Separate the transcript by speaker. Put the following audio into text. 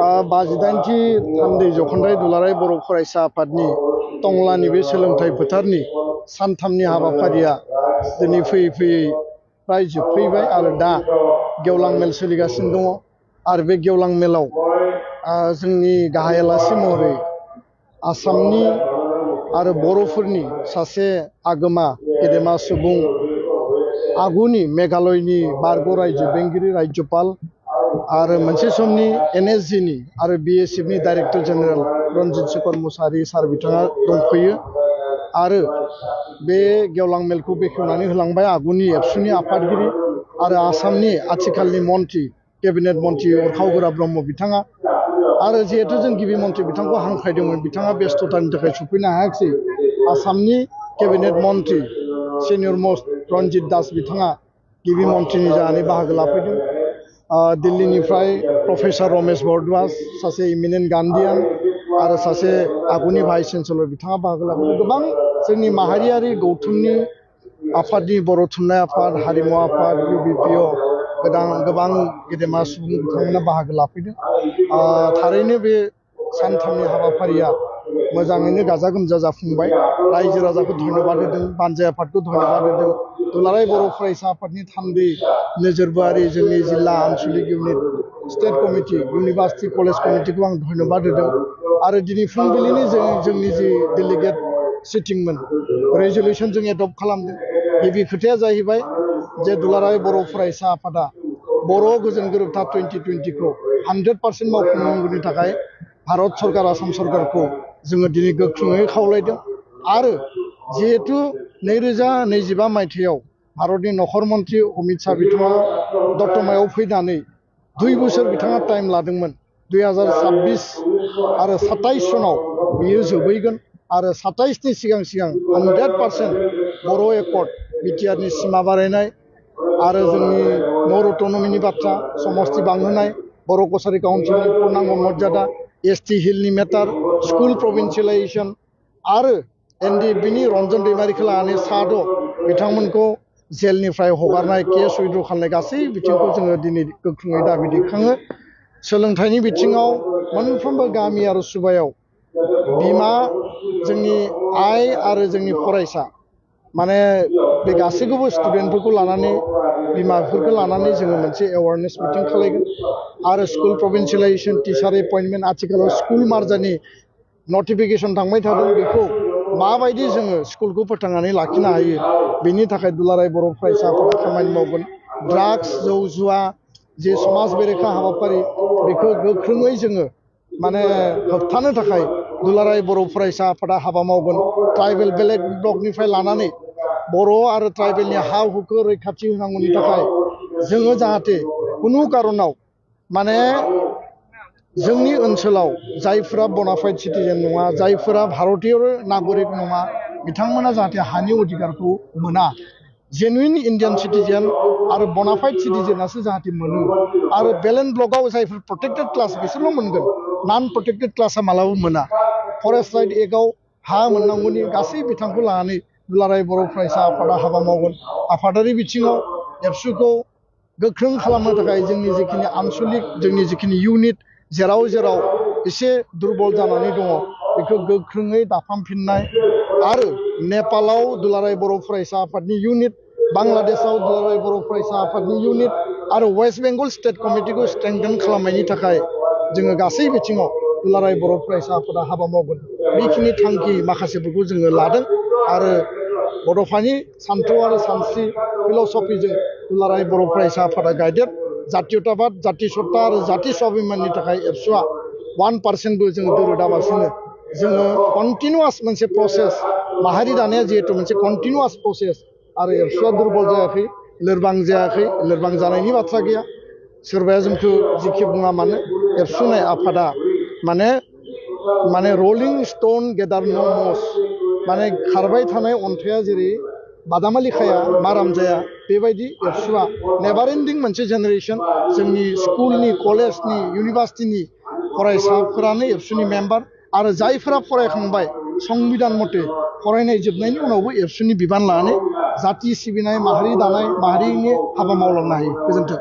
Speaker 1: 58थि थान्दै जख'न्दाय दुलाराय बर' फरायसा आफादनि टंलानि बे सोलोंथाइ फोथारनि सानथामनि हाबाफारिया दिनै फैयै फैयै फ्राय जोबफैबाय आरो दा गेवलां मेल सोलिगासिनो दङ आरो बे गेवलां मेलाव जोंनि गाहाय आलासि महरै आसामनि आरो बर'फोरनि सासे आगोमा गेदेमा सुबुं आगुनि मेघालयनि बारग' रायजो बेंगिरि राज्यपाल आरो मोनसे समनि NSGनि आरो BSFनि डाइरेक्टर जेनेरेल रन्जित शेखर मुसाहारि सार बिथाङा दंफैयो आरो बे गेवलां मेलखौ बेखेवनानै होलांबाय आगुनि एबसुनि आफादगिरि आरो आसामनि आथिखालनि मन्त्रि केबिनेट मन्त्रि अरखाव गोरा ब्रह्म बिथाङा आरो जिहेतु जों गिबि मन्त्रि बिथांखौ हांख्रायदोंमोन बिथाङा बेस्थ'तानि थाखाय सफैनो हायाखिसै आसामनि केबिनेट मन्त्रि सिनियर मस्ट रन्जित दास बिथाङा गिबि मन्त्रिनि जानानै बाहागो लाफैदों दिल्लीनिफ्राय प्रफेसर रमेश भरद्वाज सासे इमिनेन्ट गान्धीयान आरो सासे आगुनि भाइस चेन्सेलर बिथाङा बाहागो लाफैदों गोबां जोंनि माहारियारि गौथुमनि आफादनि बर' थुनलाइ आफाद हारिमु आफाद UBPO गोबां गेदेमा सुबुं बिथांमोना बाहागो लाफैदों थारैनो बे सानथामनि हाबाफारिया मोजाङैनो गाजा गोमजा जाफुंबाय रायजो राजाखौ धन्यबाद होदों बानजाय आफादखौ धन्यबाद होदों दुलाराय बर' फरायसा आफादनि थान्दै नोजोरबोआरि जोंनि जिल्ला आनसलिक unit state committee university college कमिटिखौ आं धन्यबाद होदों आरो दिनै फुंबिलिनि जोंनि जि डेलिगेट सिटिंमोन रेजलिउसन जों एडप्ट खालामदों गिबि खोथाया जाहैबाय जे दुलाराय बर' फरायसा आफादा बर' गोजोन गोरोबथा 2020खौ 100% मावफुंनांगौनि थाखाय भारत सरकार आसाम सरकारखौ जोङो दिनै गोख्रोङै खावलायदों आरो जिहेतु 2025 मायथाइयाव भारतनि नखर मन्त्रि अमित शाह बिथाङा दतमायाव फैनानै 2 बोसोर बिथाङा टाइम लादोंमोन 2026 आरो 27 सनाव बियो जोबहैगोन आरो 27नि सिगां 100% बर' एकर्ड बिटिआरनि सिमा बारायनाय आरो जोंनि मर अटनमिनि बाथ्रा समस्ति बांहोनाय बर' कसारि काउन्सिलनि पूर्णांग मर्यादा ST हिलनि मेटार स्कुल प्रभिन्सियेलाइजेसन आरो NDFBनि रन्जन दैमारिखौ लानानै साद' बिथांमोनखौ जेलनिफ्राय हगारनाय केस उइड्र खालामनाय गासै बिथिंखौ जोङो दिनै गोख्रोङै दाबि दैखाङो सोलोंथाइनि बिथिङाव मोनफ्रोमबो गामि आरो सुबायाव बिमा जोंनि आइ आरो जोंनि फरायसा माने बे गासैखौबो स्टुडेन्टफोरखौ लानानै बिमाफोरखौ लानानै जोङो मोनसे एवारनेस मिटिं खालामगोन आरो स्कुल प्रभिन्सियेलाइजेसन टिचार एपइन्टमेन्ट आथिखालाव स्कुल मार्जारनि नटिफिकेसन थांबाय थादों बेखौ माबायदि जोङो स्कुलखौ फोथांनानै लाखिनो हायो बेनि थाखाय दुलाराय बर' फरायसा आफादा खामानि मावगोन ड्राग्स जौ जुवा जे समाज बेरेखा हाबाफारि बेखौ गोख्रोङै जोङो माने होबथानो थाखाय दुलाराय बर' फरायसा आफादा हाबा मावगोन ट्राइबेल बेलेग ब्लकनिफ्राय लानानै बर' आरो ट्राइबेलनि हा हुखौ रैखाथि होनांगौनि थाखाय जोङो जाहाथे खुनु कारनाव माने जोंनि ओनसोलाव जायफोरा बनाफाइड सिटिजेन नङा जायफोरा भारतीय नागरिक नङा बिथांमोना जाहाथे हानि अधिकारखौ मोना जेनुइन इन्डियान सिटिजेन आरो बनाफाइड सिटिजेनासो जाहाथे मोनो आरो बेलेन्ड ब्लकआव जायफोर प्रटेक्टेड क्लास बिसोरल' मोनगोन नन प्रटेक्टेड क्लासा मालाबा मोना फरेस्ट राइट एक्टआव हा मोननांगौनि गासै बिथांखौ लानानै दुलाराय बर' फरायसा आफादा हाबा मावगोन आफादारि बिथिङाव एबसुखौ गोख्रों खालामनो थाखाय जोंनि जिखिनि आनसलिक जोंनि जिखिनि इउनिट जेराव एसे दुरबल जानानै दङ बेखौ गोख्रोङै दाफामफिननाय आरो नेपालाव दुलाराय बर' फरायसा आफादनि इउनिट बांलादेशआव दुलाराय बर' फरायसा आफादनि इउनिट आरो वेस्ट बेंगल स्टेट कमिटिखौ स्ट्रेंथेन खालामनायनि थाखाय जोङो गासै बिथिङाव दुलाराय बर' फरायसा आफादा हाबा मावगोन बेखिनि थांखि माखासेफोरखौ जोङो लादों आरो बड'फानि सान्थौ आरो सानस्रि फिल'सफिजों दुलाराय बर' फरायसा आफादा गाइडेड जातीयताबाद जाति सत्ता आरो जाति स्वाभिमाननि थाखाय एबसुआ 1%बो जोङो दोरोदाबासिनो जोङो कन्टिनिउआस मोनसे प्रसेस माहारि दानाया जिहेतु मोनसे कन्टिनिउआस प्रसेस आरो एबसुआ दुरबल जायाखै लोरबां जायाखै लोरबां जानायनि बाथ्रा गैया सोरबाया जोंखौ जिखि बुङा मानो एबसुनाय आफादा माने रलिं स्टोन गेदार नो मस माने खारबाय थानाय अन्थाइया जेरै बादामालि खाया माराम जाया बेबायदि एबसुआ नेभार एन्डिं मोनसे जेनेरेसन जोंनि स्कुलनि कलेजनि इउनिभार्सिटिनि फरायसाफोरानो एबसुनि मेम्बार आरो जायफोरा फरायखांबाय संबिधान मथे फरायनाय जोबनायनि उनावबो एबसुनि बिबान लानानै जाति सिबिनाय माहारि दानाय माहारिनि हाबा मावलांनो हायो गोजोन्थों।